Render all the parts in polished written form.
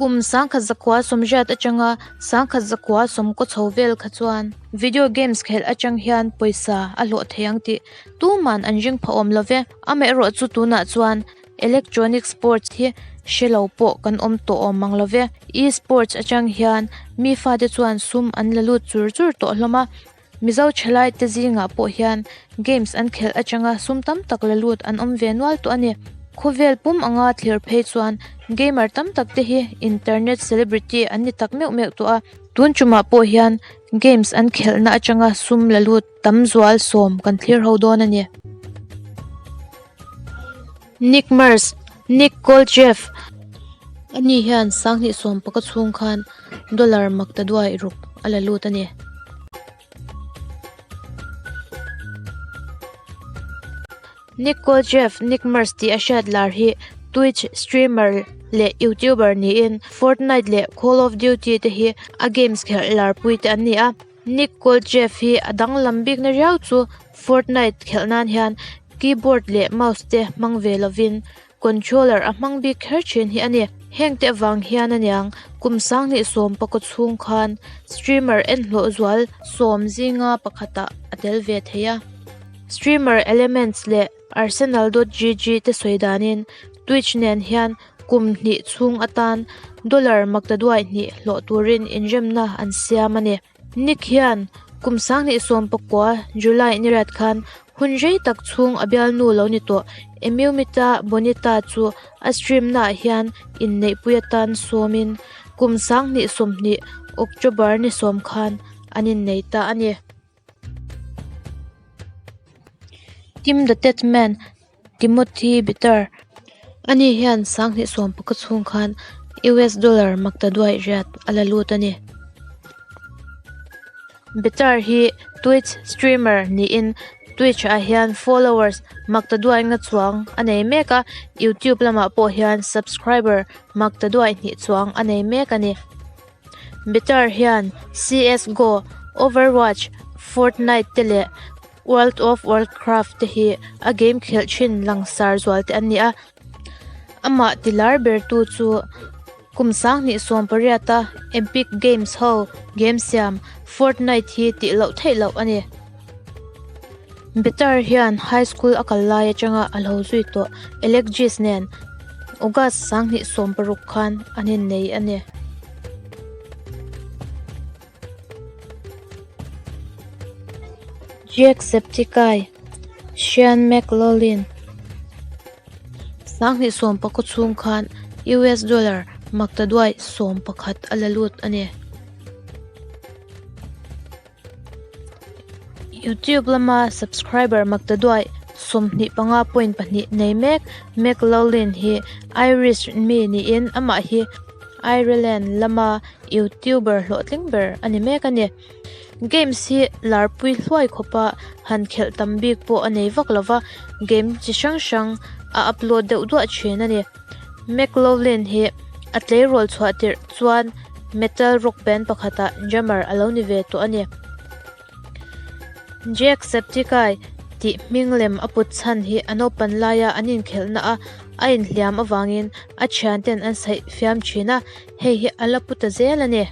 Kum 1980 atanga 1990 chho vel kha chuan video games khelh atang hian pawisa a hlawh thei ang tih tuman an ring pha awm lo ve. Amaherawhchu tunah chuan electronic sports hi hre lo pawh kan awm tawh awm mang lo ve. E-sports atang hian mi fate chuan sum an la lut chur chur tawh hlawm a. Mizo thalai te zingah pawh hian games an khelh atanga sum tam tak la lut an awm ve nual tawh a ni. Khawvel pum anga thlir phei chuan gamer tam tak te hi internet celebrity an ni tak meuh meuh tawh a. Tun tumah pawh hian games an khelhna atanga sum la lut tam zual sawm kan thlir ho dawn a ni. Nick Mars, Nick Kolcheff, Ani hian sanghnih sawm paka chhung khan dollar makta duai ruk a la lut a ni. Nick Kolcheff, Nick Mars tih a hriat lar hi Twitch streamer leh YouTuber niin Fortnite leh Call of Duty te hi a games khelh larpui te an ni a. Nick Kolcheff hi a danglam bikna riau chu Fortnite khelh nan hian keyboard leh mouse te hmang ve lovin Controller a hmang bik kher thin hi a ni. Heng te avang hian aniang kum sanghnih sawm pakaw chhung khan streamer en hlawh zual sawm zinga pakhatah a tel ve thei a. Streamer Elements leh Arsenal dot gg te sawi danin Twitch nen hian kum hnih chhung atan dollar maktaduai hnih hlawh turin inremna an siam a ni. Nick hian kum sanghnih sawm pakua July niriat khan hun rei tak chhung a bialnu lo ni tawh Emumita Bonita chu a stream naah hian inneihpui atan sawmin kum sanghnih 20 October ni sawm khan an innei ta a ni. Tim the Tatman Timothy Bitter Ani hian sanghnih sawm paka chhung khan US dollar makta duai riat a la lut a ni. Bitter hi Twitch streamer niin Twitch ah hian followers makta duai nga chuang a nei mek a, YouTube lamah pawh hian subscriber makta duai hnih chuang a nei mek a ni. Bitter hian CS go, Overwatch, Fortnite te leh World of Warcraft te hi a game khelh thin langsar zual te an ni a. Amah ti lar ber tu chu kum sanghnih sawm pariata Epic Games ho game siam Fortnite hi tih loh theih loh a ni. Bitter hian high school a kal lai atanga a lo zui tawh Alexis nen August sanghnih 60 khan an innei a ni. Jacksepticeye, Sean McLoughlin, sanghnih sawmpakaw chhung khan US dollar maktaduai 11 a la lut a ni. YouTube lama subscriber maktaduai 25.2 nei mek McLoughlin hi Irish mi niin amah hi Ireland lama YouTuber hlawhtling ber a ni mek a ni. Games hi larpui hluai khawpa han khelh tam bik pawh a nei vak lova, game chi hrang hrang a upload deuh duah thin a ni. McLoughlin hi a tleirawl chhuah tirh chuan metal rock band pakhatah drummer a lo ni ve tawh a ni. Jacksepticeye tih hming lem a put chhan hi a naupan laia an inkhelhna a a inhliam avangin a thianten an saih fiam thin a, hei hi a la pu ta zel a ni.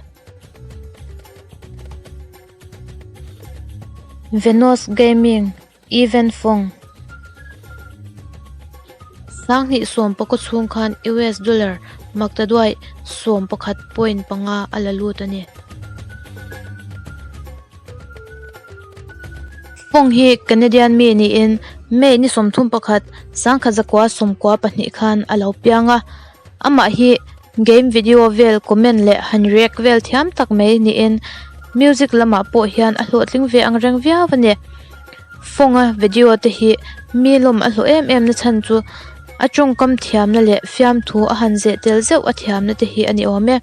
Venus Gaming Even Fong Sanghnih sawm pakaw chhung khan US dollar maktaduai 11.5 a la lut a ni. Fong hi Canadian mi niin May ni 31, 1992 khan a lo piang a. Amah hi game video vel comment leh han react vel thiam tak mai niin music lamah pawh hian a hlawhtling ve ang reng viau a ni. Fong-a video te hi mi lawm a hlawh em em na chhan chu a tawngkam thiamna leh fiamthu a han zeh tel zeuh a thiamna te hi a ni awm e.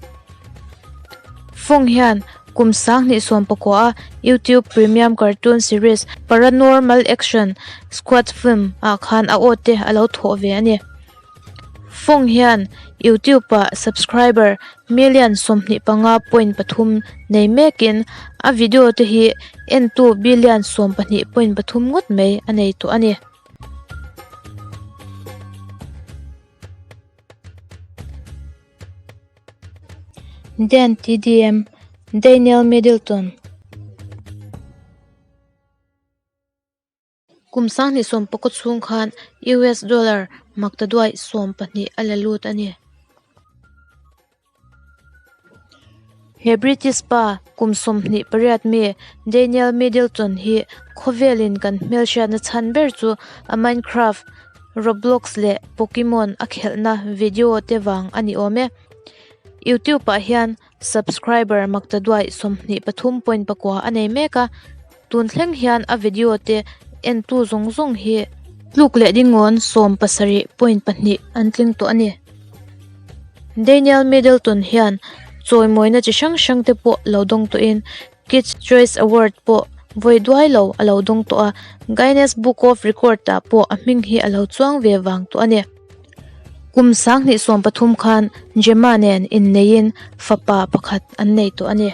Fong hian kum sanghnih sawm pakua a YouTube Premium cartoon series Paranormal Action Squad film ah khan a aw te a lo thawh ve a ni. Fong hian YouTube ah subscriber million 25.3 nei mekin a video te hi entu billion 12.3 ngawt mai a nei tawh a ni. Dan TDM, Daniel Middleton. Kum sanghnih sawmpakaw chhung khan US dollar maktaduai 12 a la lut a ni. He British pa kum 28 mi Daniel Middleton hi khawvelin kan hmelhriatna chhan ber chu a Minecraft, Roblox leh Pokemon a khelhna video te vang a ni awm e. YouTube ah hian subscriber maktaduai 23.9 a nei mek a. Tun thleng hian a video te entu zawng zawng hi tluk leh dingawn 70.2 an tling tawh a ni. Daniel Middleton hian chawimawina chi hrang hrang te pawh lo dawng tawhin Kids Choice Award pawh vawi duai lo a lo dawng tawh a, Guinness Book of Record ah pawh a hming hi a lo chuang ve vang tawh a ni. Kum 2013 khan Gemma nen inneiin fapa pakhat an nei tawh a ni.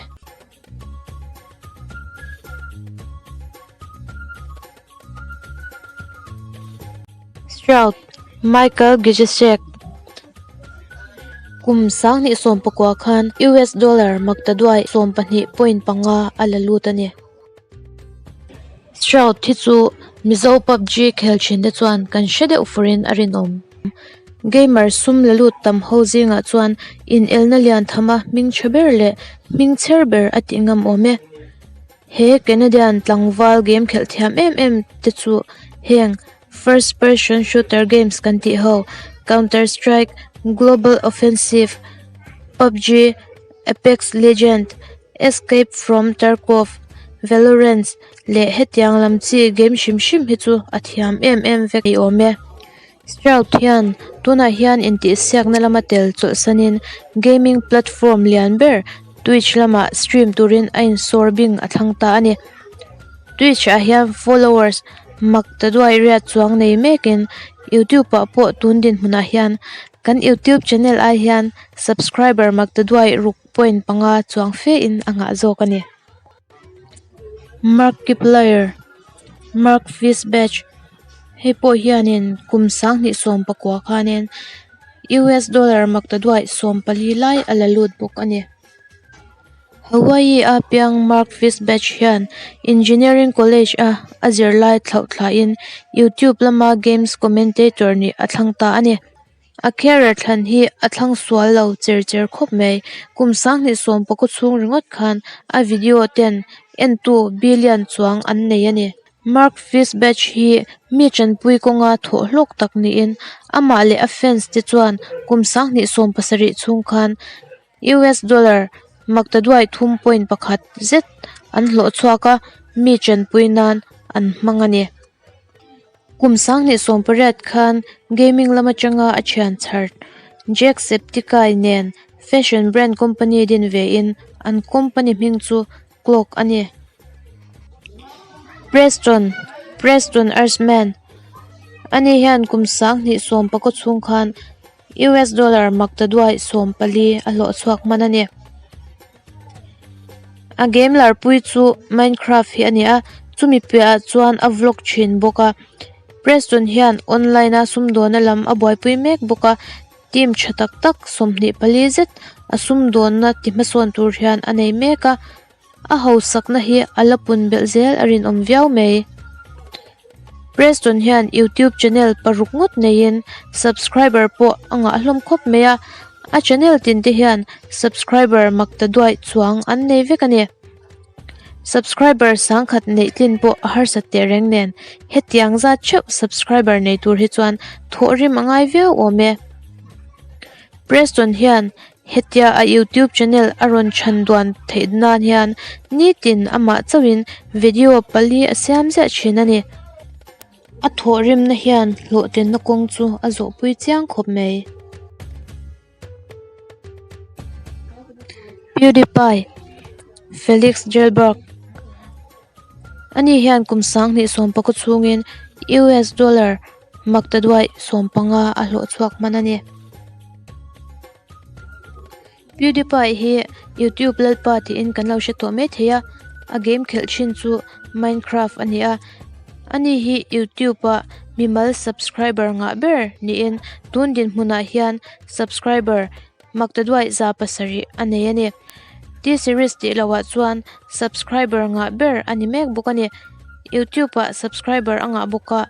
Stroud, Michael Gijsek Kum 2019 khan US dollar maktaduai 12.5 a la lut a ni. Stroud hi chu Mizo PUBG khel thin te chuan kan hre deuh furin a rinawm. Gamer sum la lut tam ho zingah chuan inelna lian thama hming tha ber leh hming chher ber a tih ngam awm e. He Canadian tlangval game khelh thiam em em te chu heng first person shooter games kan tih ho Counter Strike, Global Offensive, PUBG, Apex Legend, Escape from Tarkov, Valorant leh hetiang lam chi game hrim hrim hi chu a thiam em em vek ni awm e. Stroud hian tunah hian intihsiakna lama tel chawlhsanin gaming platform lian ber Twitch lamah stream turin a insawr bing a thlang ta a ni. Twitch ah hian followers mak ta duai riat chuang nei mekin YouTube ah pawh tun dinhmunah hian kan YouTube channel ai hian subscriber mak ta duai ruk point panga chuang fe in a ngah zawk a ni. Markiplier, Mark Fischbach, hei pawh hianin kum 2019 khanin US dollar maktaduai 14 lai a la lut bawk a ni. Hawaii a piang Mark Fischbach hian engineering college a a zirlai thlauh thlain YouTube lama games commentator nih a thlang ta a ni. A career thlan hi a thlang sual lo cher cher khawp mai. Kum 2019 chhung ringawt khan a video ten entu billion chuang an nei a ni. Mark Fischbach hi mi tanpui kawnga thawh hlawk tak niin amah leh a fans te chuan kum 2017 chhung khan US dollar maktaduai 3.1 zet an hlawh chhuak a, mi tanpui nan an hmang a ni. Kum 2018 khan gaming lam atanga a thian chhar Jacksepticeye nen fashion brand company din ve in an company hming chu Cloak a ni. Preston, Preston Earthman, ani hian kum 2019 chhung khan US dollar maktaduai 14 a hlawh chhuak hman a ni. A game larpui chu Minecraft hi a ni a, chumi piahah chuan a vlog thin bawk a. Preston hian online a sumdawna lam a buaipui mek bawk a, team tha tak tak 24 zet a sumdawnna ti hmasawn tur hian a nei mek a, a hausakna hi a la pun belh zel a rinawm viau mai. Preston hian YouTube channel paruk ngawt neiin subscriber pawh a ngah hlawm khawp mai a, a channel tin te hian subscriber makta duai chuang an nei vek a ni. Subscriber sangkhat neih tlin pawh a harsat teh reng nen hetiang zat theuh subscriber nei tur hi chuan thawh rim a ngai viau awm e. Preston hian Hetia a YouTube channel a rawn chhan duan theih nan hian nitin amah chauhin video pali a siam ziah thin a ni. A thawhrimna hian hlawhtlinna kawng chu a zawhpui chiang khawp mai. PewDiePie, Felix Gelberg, Ani hian kum 2019 chhungin US dollar maktaduai 15 a hlawh chhuak hman a ni. PewDiePie hi YouTube lalpa tiin kan lo hre tawh mai thei a, a game khelh thin chu Minecraft a ni a. Ani hi YouTube ah mimal subscriber ngah ber niin tun dinhmunah hian subscriber. Maktaduai 700 a nei a ni. T-Series tih lohah chuan subscriber ngah ber a ni mek bawk a ni. YouTube ah subscriber a ngah bawk a,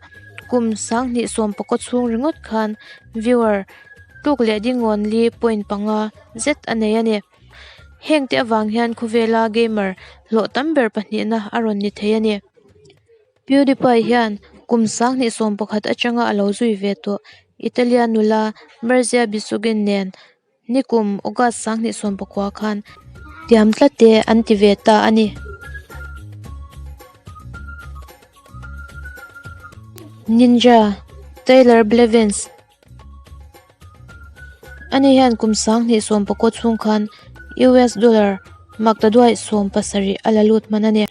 kum 2019 chhung ringawt khan viewer tluk leh dingawn li point panga zet a nei a ni. Heng te avang hian khawvela gamer hlawh tam ber pahnihna a rawn ni thei a ni. PewDiePie hian kum 2011 atanga a lo zui ve tawh Italian nula Marzia Bisuggin nen Nikum August 2019 khan tiam tlat te an ti ve ta a ni. Ninja Tyler Blevins Ani hian kum 2019 chhung khan US dollar maktaduai 17 a la lut hman a ni.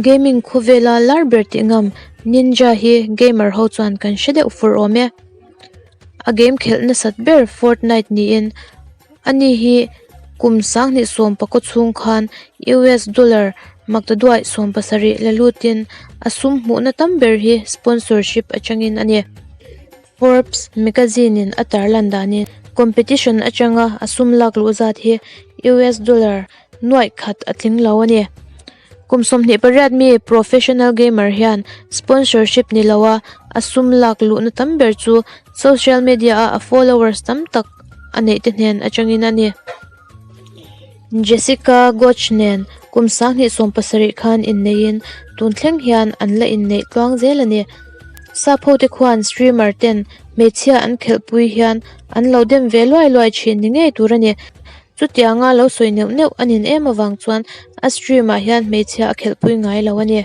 Gaming khawvela lar ber tih ngam Ninja hi gamer ho chuan kan hre deuh fur awm e. A game khelh nasat ber Fortnite niin ani hi kum 2019 chhung khan US dollar maktaduai 17 la lutin a sum hmuhna tam ber hi sponsorship atangin a ni. Forbes magazine in a tarlan danin competition atanga a sum lak luh zat hi US dollar nuaih khat a tling lo a ni. Kum 28 mi professional gamer hian sponsorship ni loa a sum lak luhna tam ber chu social media a a followers tam tak a neih te hnen atangin a ni. Jessica Goch nen kum 2017 khan inneihin tun thleng hian an la inneih tluang zel a ni. Sap ho te khuan streamer ten hmeichhia an khelhpui hian an lo dem ve luai luai thin ni ngei tur a ni. Chutianga lo sawi neuh neuh a nin em avang chuan a stream ah hian hmeichhia a khelhpui ngai lo a ni.